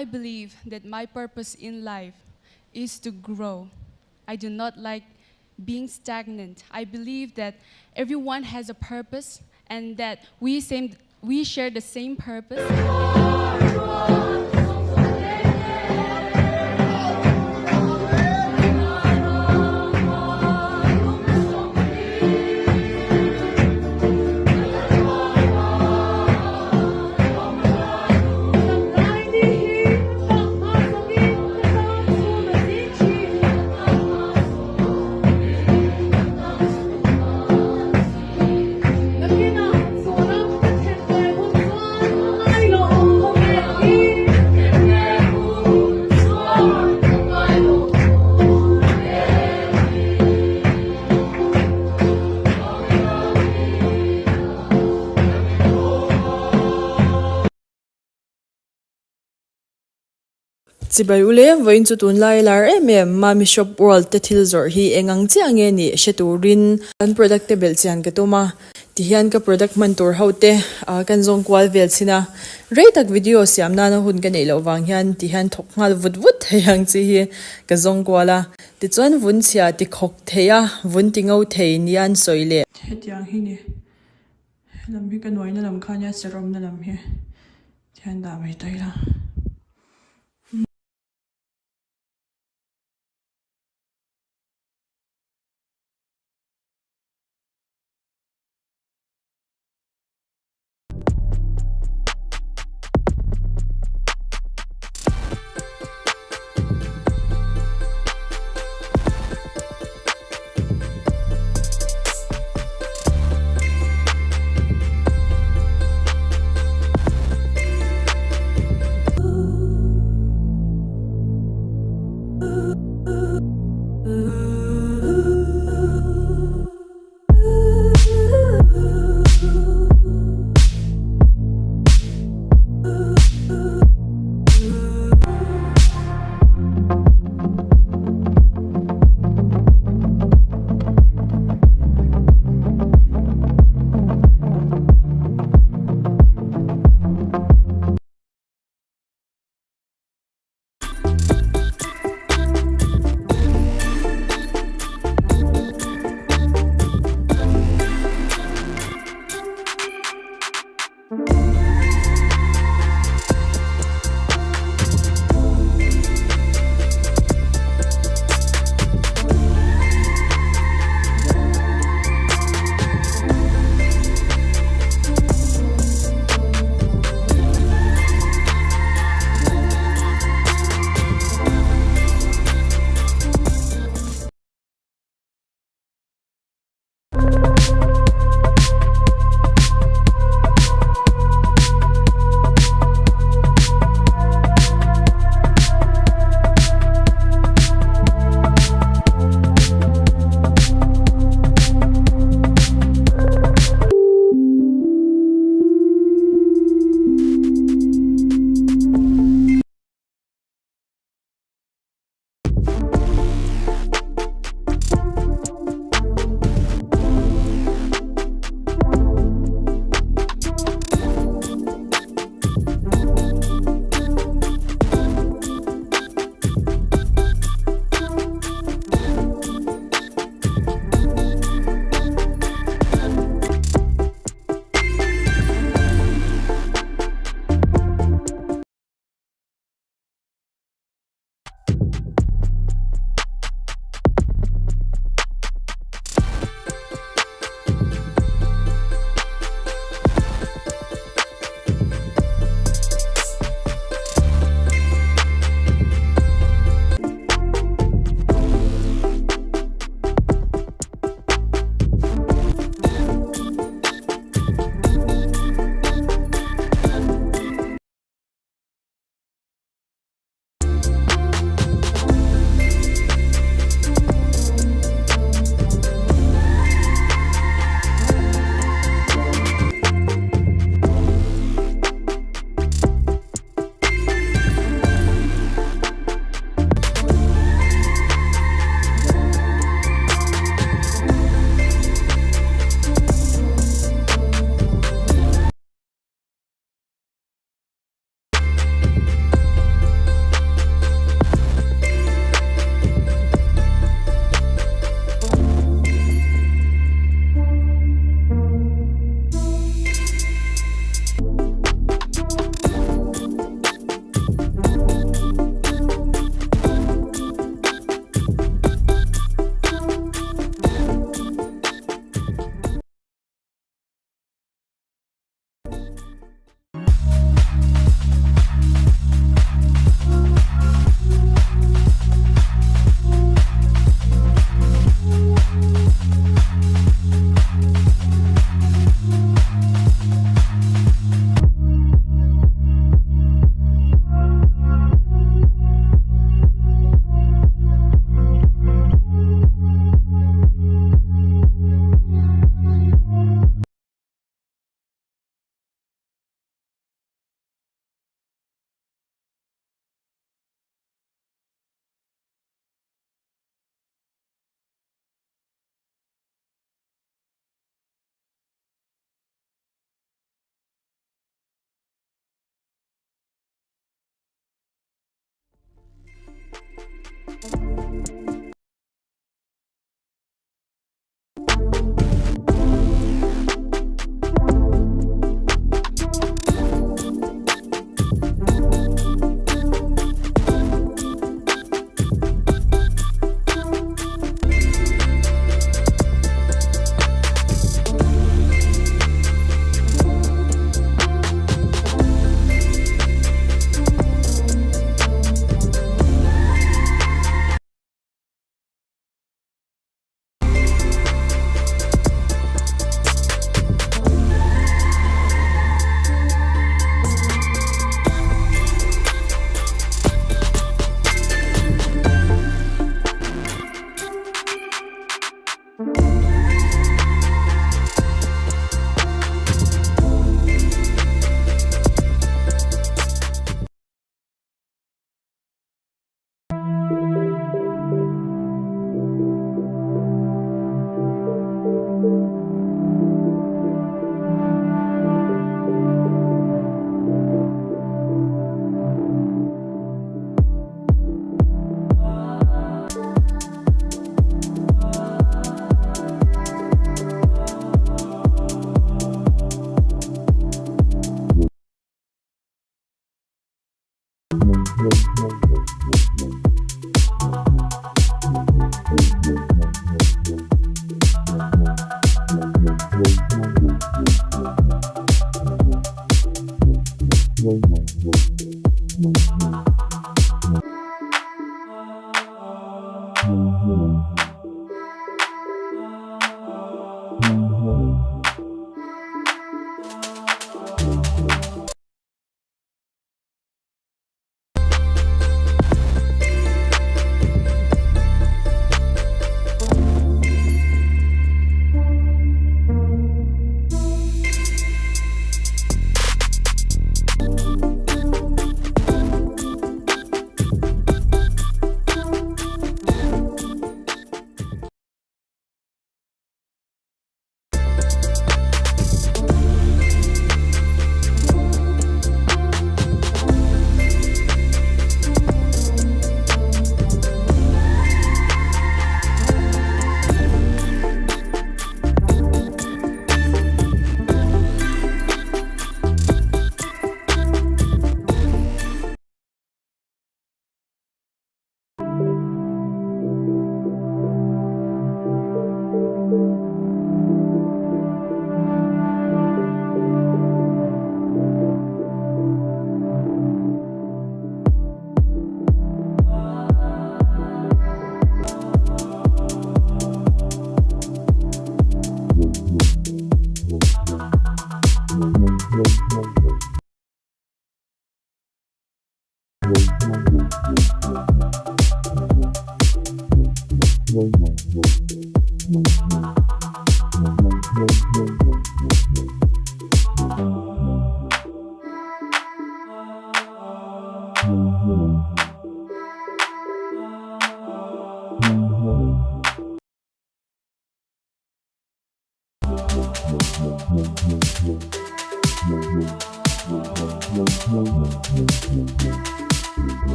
I believe that my purpose in life is to grow. I do not like being stagnant. I believe that everyone has a purpose and that we same we share the same purpose. Chibai u le, vawiin chu tunlai lar em em Mami Shop World te thil zawrh hi eng ang chiah nge nih hre turin kan product te belh chian ka tum a, tihian ka product hman tur ho te kan zawng kual vel chhin a, rei tak video siam nana hun ka neih loh vang hian tihian thawk nghal vut vut thei ang chi hi ka zawng kual a, tichuan vun chhia ti khawk thei a, vun ti ngo thei nia an sawi leh. Hetiang hi ni, helam hi ka nuaina lam kha nia serawmna lam hi tihian dah mai ta ila.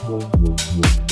Thank you.